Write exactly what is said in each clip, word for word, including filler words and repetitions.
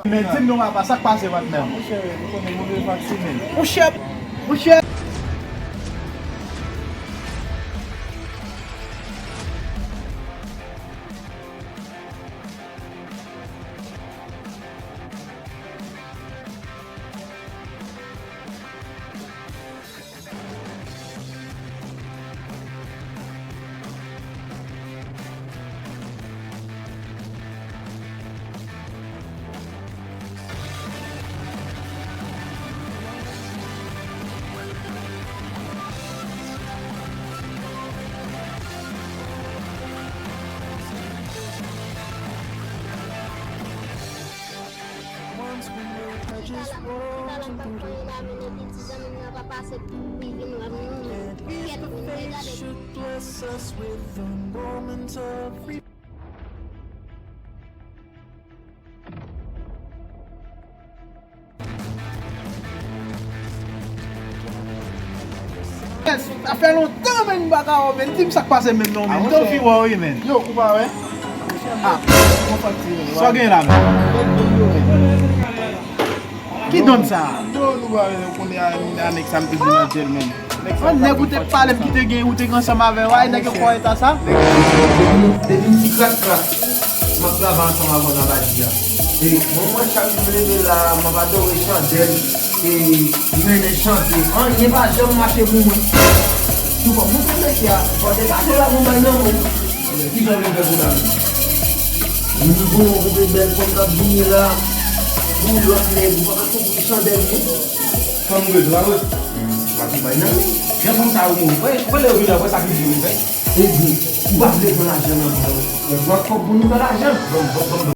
Men di m non papa, sa k pase patnè m? Monchè, nou konnen move vakse men. Monchè, monchè. Sa fè lontan, men, m pa ka wè w, men. Di m sa k pase menm non, men. M te anvi wè w wi, men. Yo, ou pa wè? Ah, sa w gen la, men? Ki don sa? Yo, nou pa wè, ou konnen a, a nèg sa m te di nan jèl, men. An nèg ou te pale m ki te gen, ou te gen ansanm avè w, ay nèg yo fò eta sa. Depi m, depi m ti kras kras, m ap travay ansanm avè w nan badi a. E mwen, mwen chak jou m leve la, m ap adore chandèl, e m mennen chante. Anyen pa janm mache pou mwen. Tou fò moun te mete a, fò te gade la, mwen bay nan men w. Kijan w vin fè pou la menm? Nivo yon koupe bèl fanm k ap vini la. Pou lòt nèg, ou pa ka konprann chandèl non. Fanm rèd la, wi. Mati bay nan men. Jan fanm sa yo mouri. Wè, wè lè yo vini la, wè sa ki vini, wè. Epi, ou pa vle pran lajan nan men yo. Yo dwa kòb pou nou fè lajan. Bon, bon, bon, bon.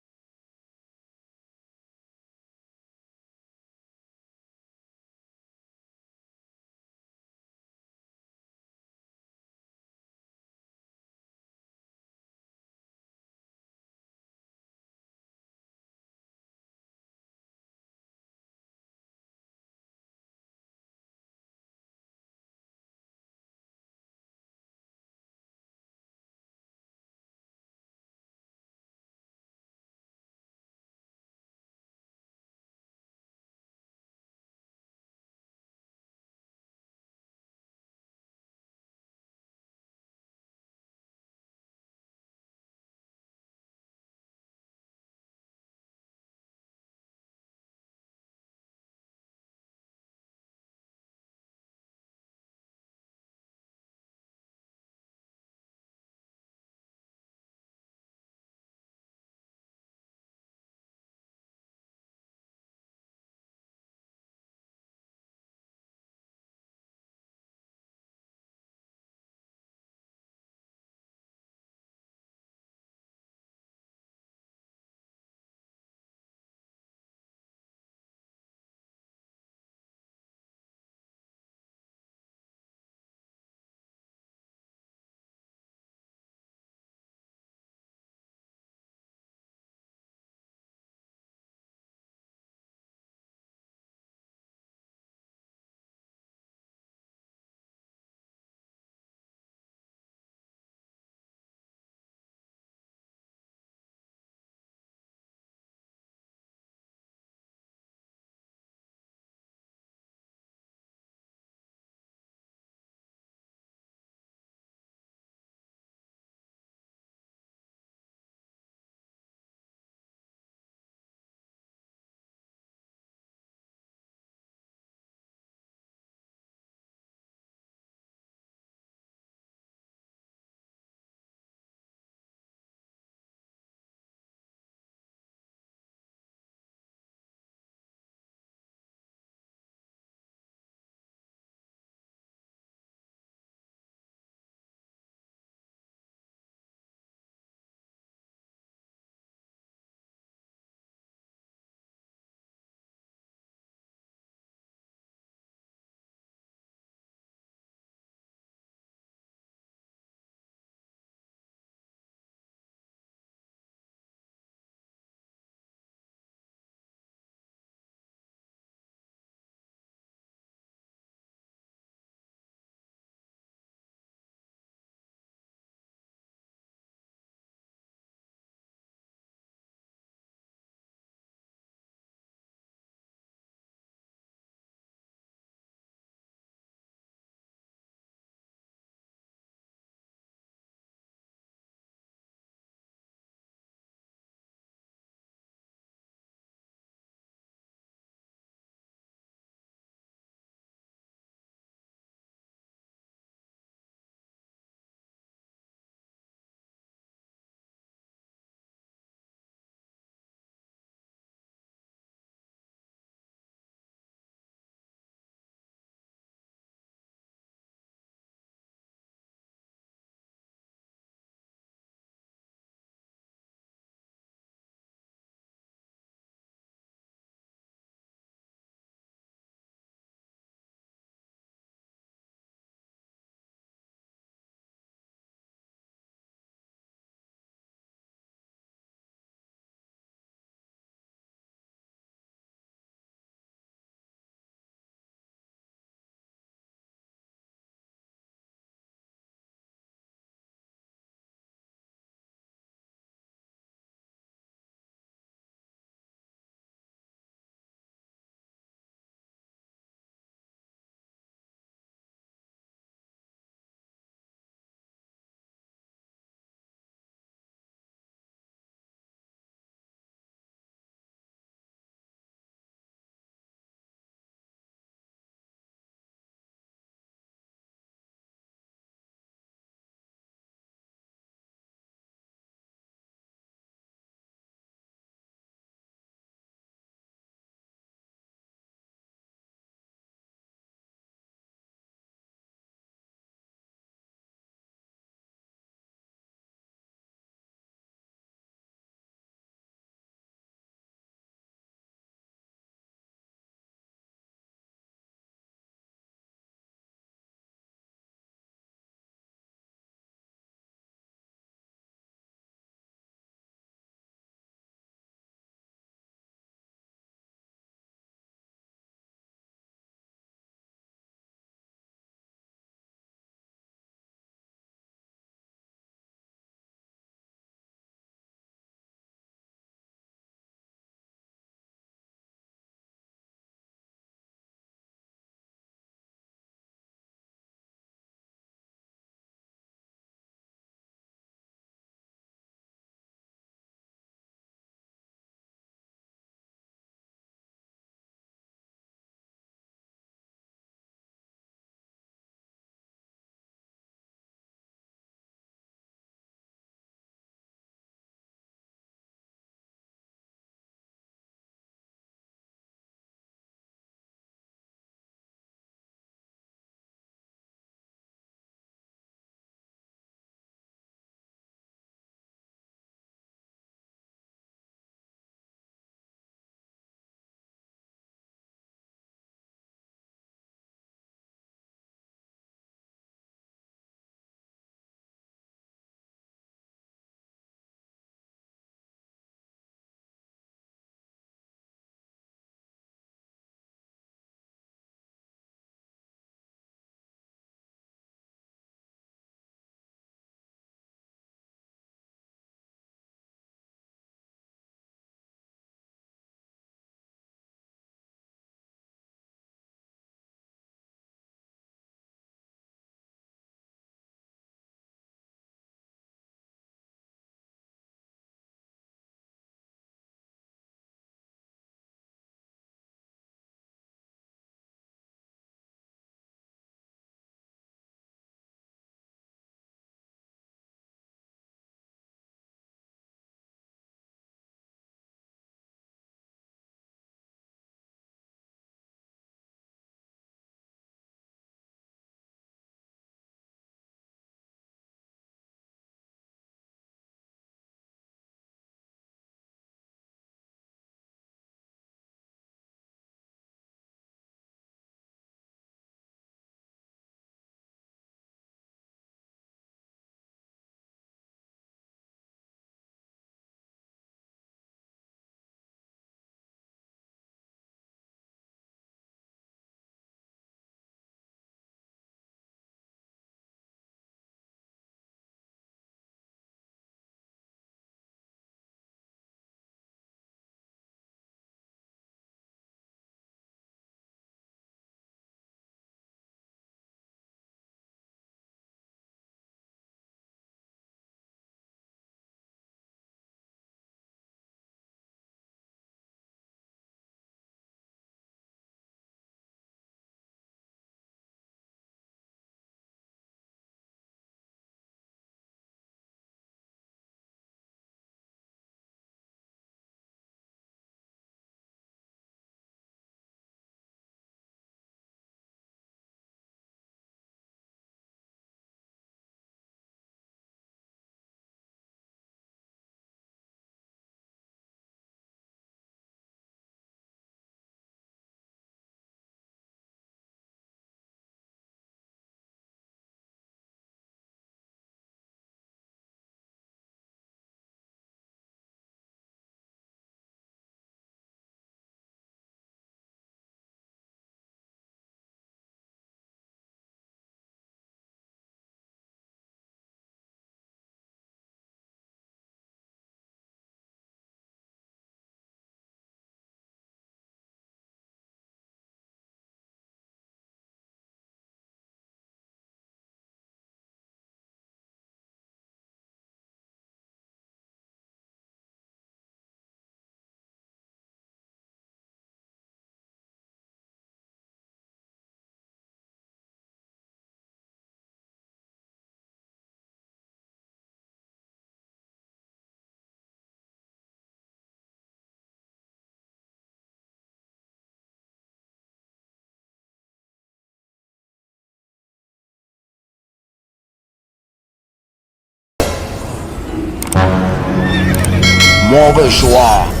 Move jwa.